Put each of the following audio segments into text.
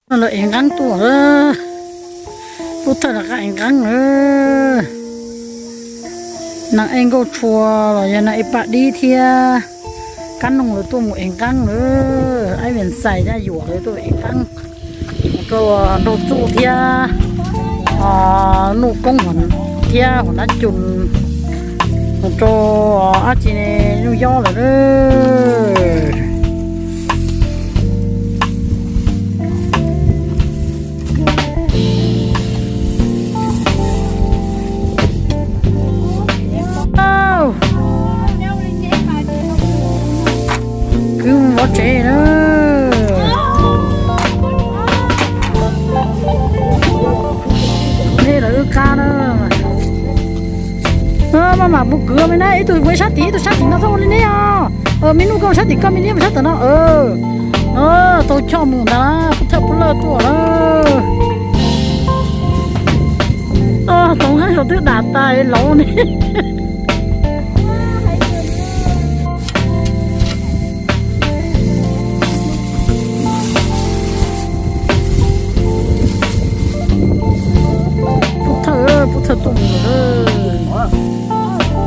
Lawv ev nqeeb tuaj lawm. Pub Thawj rov qab ev nqeeb lawm. Nees Ej Nkauj Tshua los yog Nees Ej Paj Dib thiab Kab Noog lawv tuaj mus ev nqeeb lawm. Aib Vias Xais Yaj Yuam lawv tuaj ev nqeeb mus rau Nraug Txuj thiab Nuj Koob thiab Huam Nab Cun mus rau dab tsi ne, Nuj Yob lawm. Kwv mus vov tsev na. Nej lawv wb qab na. Maj mam mus kwv me na, ib tug mus sab tim, ib tug sab tim no, txhob ua li ne os. Me Nuj, koj mus sab tim koj, me Liab mus sab tim no. No, tau choj mus ntag, Pub Thawj Pub Lawj tuaj lawm. Tau hab los twb dam tas laus ne. Pub Thawj, Pub Thawj tuaj mus lawm.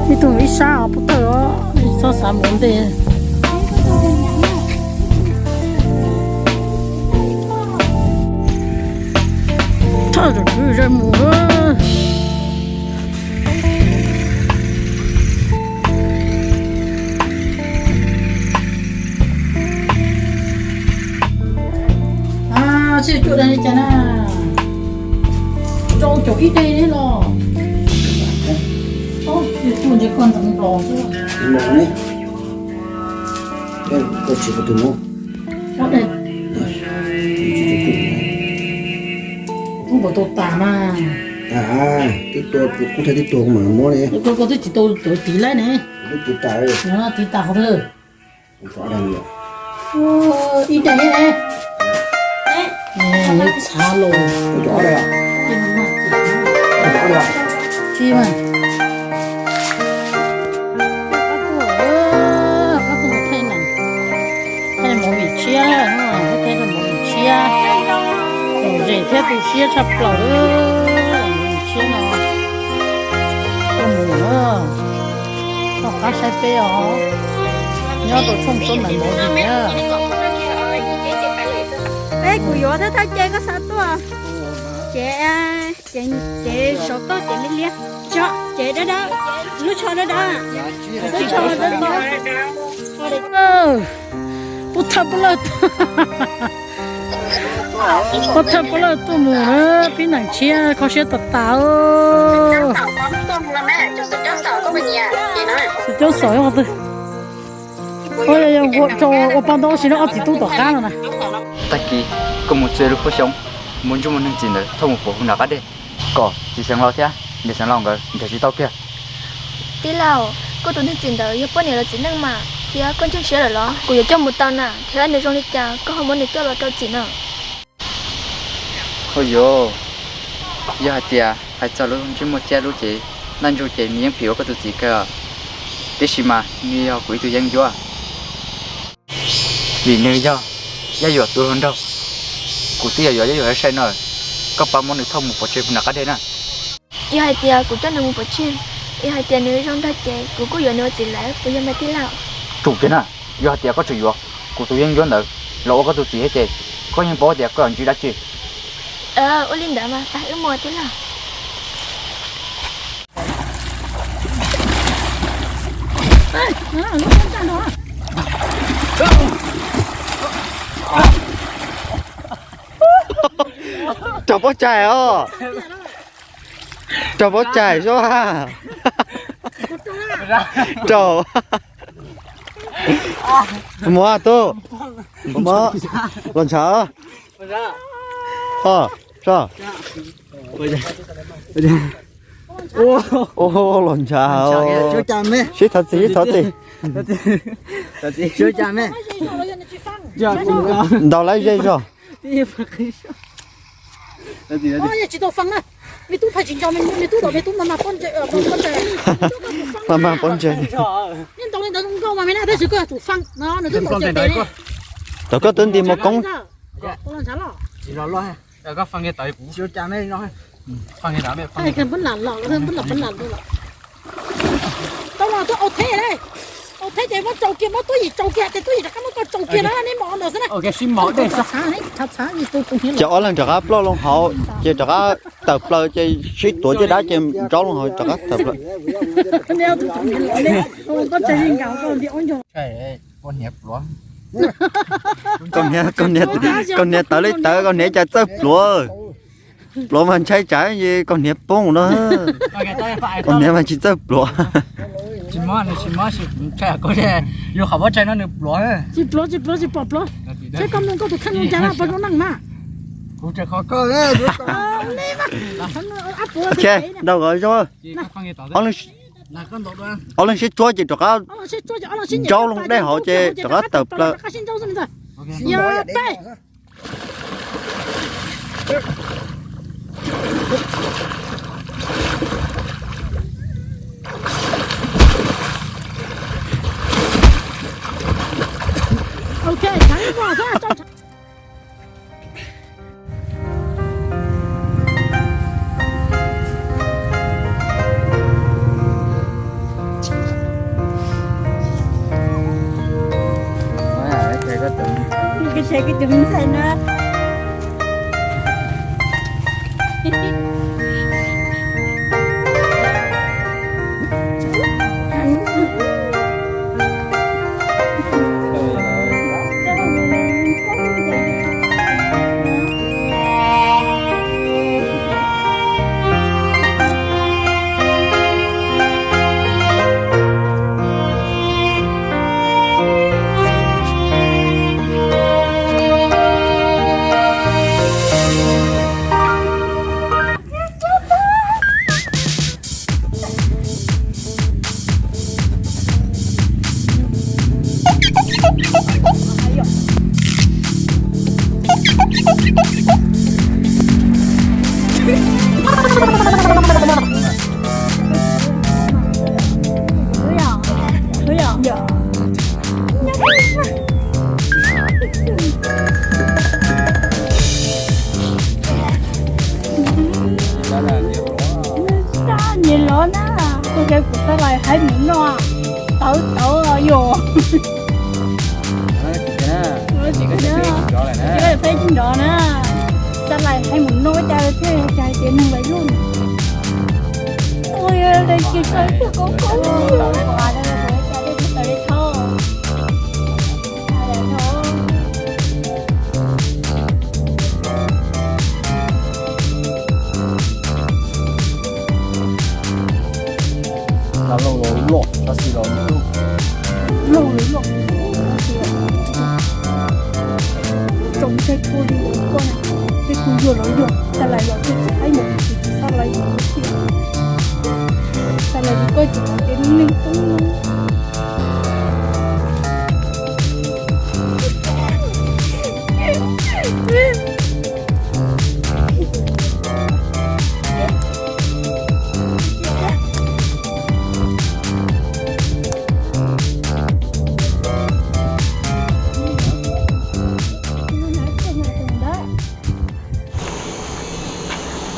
Ib tug ib sab os, Pub Thawj os, txhob xav mus ntej. Thawj tus kwv zaj mus. Sib cuaj dag li cas na? Rau caum ib daig li los. Tuaj ntshe koj ntxeev nplos xwb. Koj tsis ua tus no. Koj puas tau tas mas? Tas, twb tua, kuv thawj twb tua kuv mam muab ne. Koj twb tsis tau tiv laib ne. Kuv twb tiv tas. Tiv tas qhov twg? Ib daim ne. Txhav los. Tsis mas. Qab tuaj, qab tuaj thaij nees, thaij movie tshiab, thaij movie tshiab. Tus zes thiab tu siab tshaj plaws, movie tshiab no. Tuaj mus na, koj qab saib peb os, nyob rau tshooj Tub Nees Movie na. Peb kuv yuav thawj thawj ce koj xav tuaj, ces, ces, ces saum toj ces liab liab, ces dawb dawb, lub tsho dawb dawb, lub tsho dawb dawb. Pub Thawj Pub Lawj, Pub Thawj Pub Lawj tuaj mus na, pib nees tshiab kho siab tas tas. Xus caub xom, ua rau ua paj ntaub si no ob txiv tub tom qab no na. Tag kis koj mus txua lub khaub xyoob, muaj ntsej muag neeg txim ntawd thauj mus pov hauv nram qab dej, kom txiv xeev laus thiab niam xeev laus nkawd nrhiav tsis tau kiag. Tij laug, koj tus neeg txim ntawd yog poj niam los txiv neej mas, thiab koj ntseeg siab lawm los? Kuv yuav coj mus tau na, thiab nws zoo li cas koj ho muab nws coj los rau txim no? Hauj yuav, yog hais tias hais txog lub ntsej muag thiab lub cev ntaj ntsug ces nws yeej phim ua koj tus txiv kawg, tiam sis mas nws yog kuv ib tug yeeb ncuab, vim nws yog Yaj Yuam tus hluas nraug. Kuv twb yog yuav Yaj Yuam sai sai no, koj pab muab nws thauj mus pov tseg puag nram qab dej na. Yog hais tias kuv coj nws mus pov tseg, yog hais tias nws zoo nraug ces kuv kuj yuav nws ua txiv lawm, puas yog mas tij laug? Tsum kiag na, yog hais tias koj tseem yuav kuv tus yeeb ncuab ntawd los ua koj tus txiv thiab ces koj yeej paub tias koj yuav ntsib dab tsi. Ua li ntawd mas pab wb mus tij laug. Raug pob cais os. Raug pob cais sub. Raug. Mus tub. Los ntshav. Los ntshav. Sib thov txim, sib thov txim. Ntaus laib zej zog. Mas mas pob ntseg. Thaum koj twb nti mus koob. Tsis los loj, koj faj nqe tawv kuv. Tsis ua cas ne no. Faj nqe tawv, faj nqe tawv. Tau los tuaj au theb ne. Au theb ces muab tsau kiag, muab tuab yim tsau kiag, ces tuab yim rov qab muab koj tsau kiag na, neb mos ntawd xwb na. Ces ob leeg rov qab ploj loo hauv, ces rov qab tawm plaws ces sib tuav caj dab ces nraub loo hauv rov qab tawm plaws. Koj niam tawv li tawv, koj niam cas txawj pluav. Pluav mas ntshai tsam ces koj niam poob no. Koj niam mas tsis txawj pluav. Tsis pluav, tsis pluav, tsis pom pluav. Saib koj mus koj tus kheej zoo cas na, puas zoo neej na. Ok, nrau kom zoo. Ob leeg sib tsuab ces rov qab nraub loo dej hauv ces rov qab tawm plaws. Koj tsev koj tus ntxhais no. Nyias los na, kuv xav lais haib mus noj, tawv tawv yom. Tsis peb tsis nrov na, xav lais haib mus noj cas thiaj cas hais tias neeg lais luj. Ua li cas txawj tiag koob koob. Lauj, lauj, lauj, lauj, lauj. Tsoom ntshai khuv li koj na, tej tus yuag los yuag, xav lais los thiaj tsis haib mus, tsis xav lais los thiaj. Xav lais li koj tsis hais tias neeg tub no.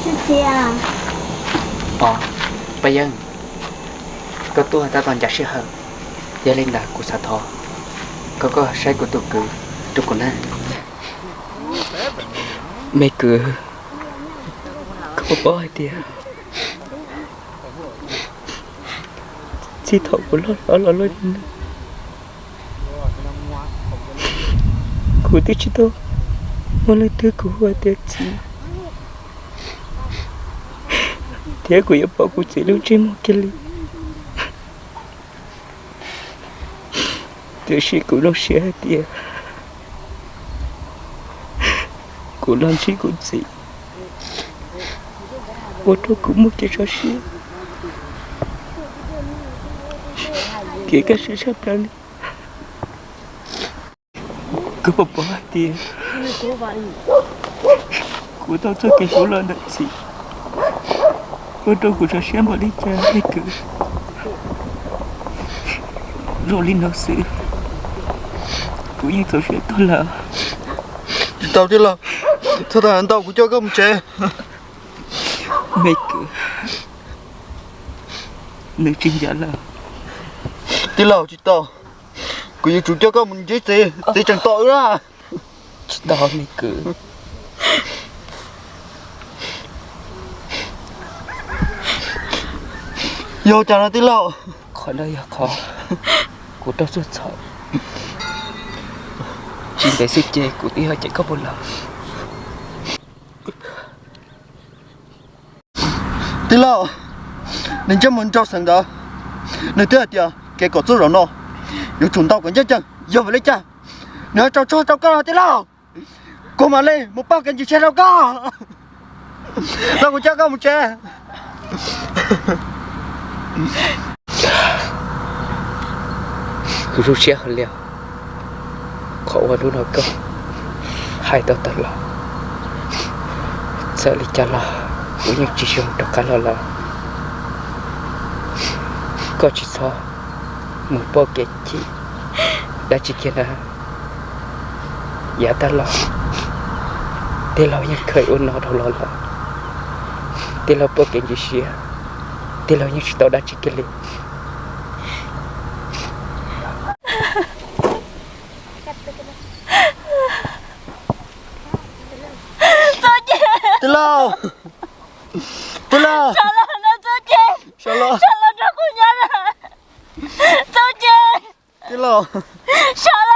Tsis tias, o, Paj Yeeb, koj tuaj tab tom ncav sij hawm, yog li ntawd kuv xav thov koj, koj saib kuv tus kwv rau kuv na. Me kwv, koj puas paub hais tias txij thaum kuv loj hlob los luaj li no, kuv twb tsis tau muaj leej twg kuv hu hais tias txiv, thiab kuv yuav pom kuv txiv lub ntsej muag kiag li. Tiam sis kuv zoo siab hais tias kuv los ntsib kuv txiv, ua rau kuv muaj kev zoo siab, kev kaj siab tshaj plaws li. Koj puas paub hais tias kuv tau txoj kev hlub los ntawm txiv, ua rau kuv zoo siab npaum li cas me kwv. Zoo li no xwb, kuv yeej txaus siab tuag lawm. Tsis tau thiab los? Txhob tham ntau, kuv coj koj mus tsev. Me kwv, nws tsis ncav lawm. Tij laug, tsis tau, kuv yuav tsum coj koj mus ntsib txiv, txiv tseem tos wb na. Tsis tau me kwv. Yog cas no tij laug? Qhov no yog qhov kuv raug txuj txhaum. Tsis ntev xwb ces kuv twb yog cem koj puas lawm. Tij laug, nws ntsej muag nraug xeev ntawd, nws twb hais tias kev kom txuj zaum no yuav tsum ntau kom ncaj ncees, yog vim li cas nws ho tso tshuaj rau koj tij laug? Kuv mam li mus pauj kev ntsis siab rau koj. Los kuv coj koj mus tsev. Kuv zoo siab heev li, qhov uas hnub no koj hais tau tag los, txawm li cas los kuv yeej tsis xav rov qab los lawm. Koj tsis txhob mus pauj kev ntsis dab tsi kiag na. Yav tag los tij laug yeej khaws ua no rau los lawm. Tij laug pauj kev ntsis siab, tij laug yeej tsis tau dab tsi kiag li. Tij laug, tij laug, sawv los, sawv los, tij laug, sawv